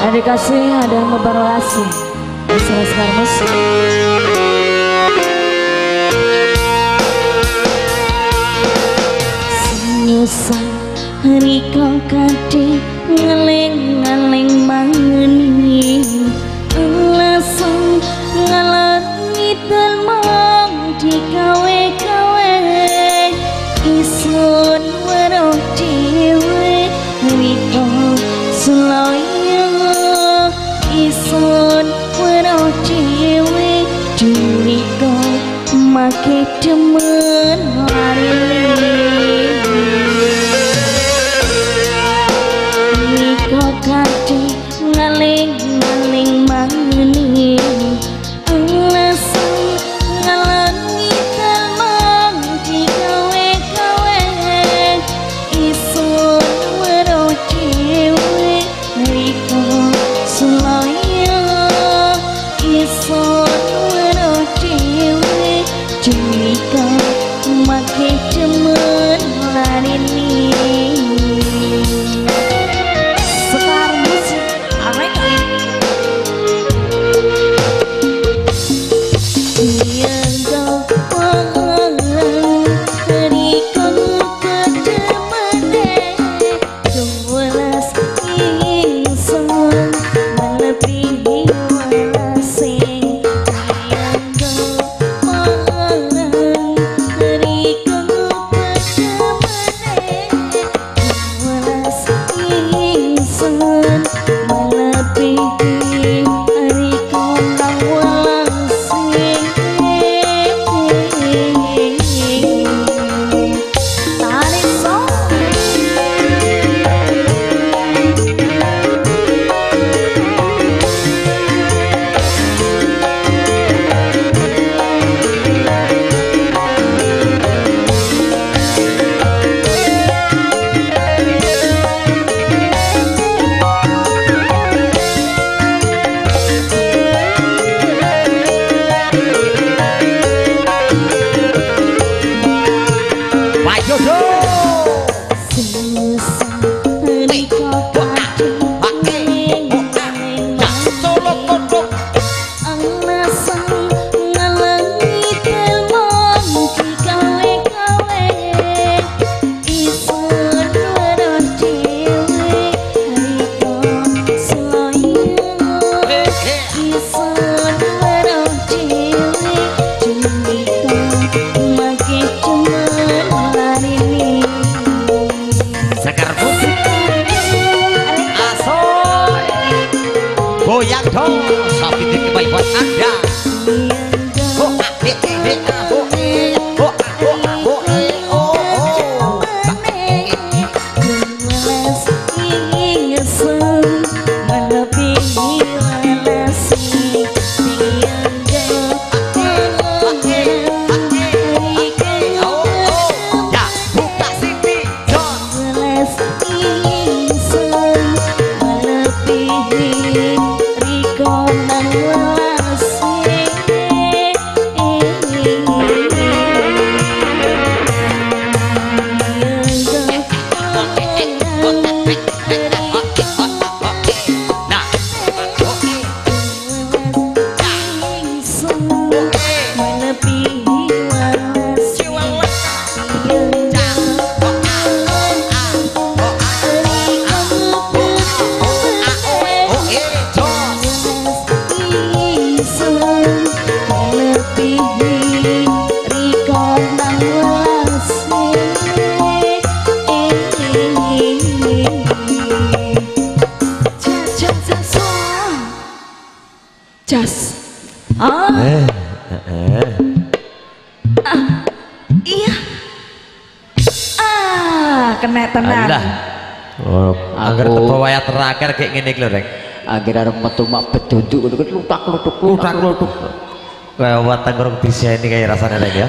Ada kasih, ada membarolasi. Sekar Musik. Susah riko kade ngeling-ngeling mangeni langsung ngalor ngidul mong digawe-gawe isun weruh dhewe riko suloyo isun weruh dhewe duriko make demen lari. Kade ngaling-ngaling mangeni langsung ngalor ngidul mong digawe-gawe isun weruh dhewe riko suloyo isun weruh dhewe duriko make demen larini. Goyang dong, sapi kembali buat Anda. Oh, A, B, B, A, O, E, O, A, O, A, O, E, O, O. Ya, buka sini, John. Jas. Iya. Kena tenan. Oh, angger teko wayah terakhir kayak ngene iki lho, Rek. Angger arep metu mak bedunduk ngono lutak-lutuk lutak-lutuk. Kayak weteng urung diseni kayak rasane, Rek ya.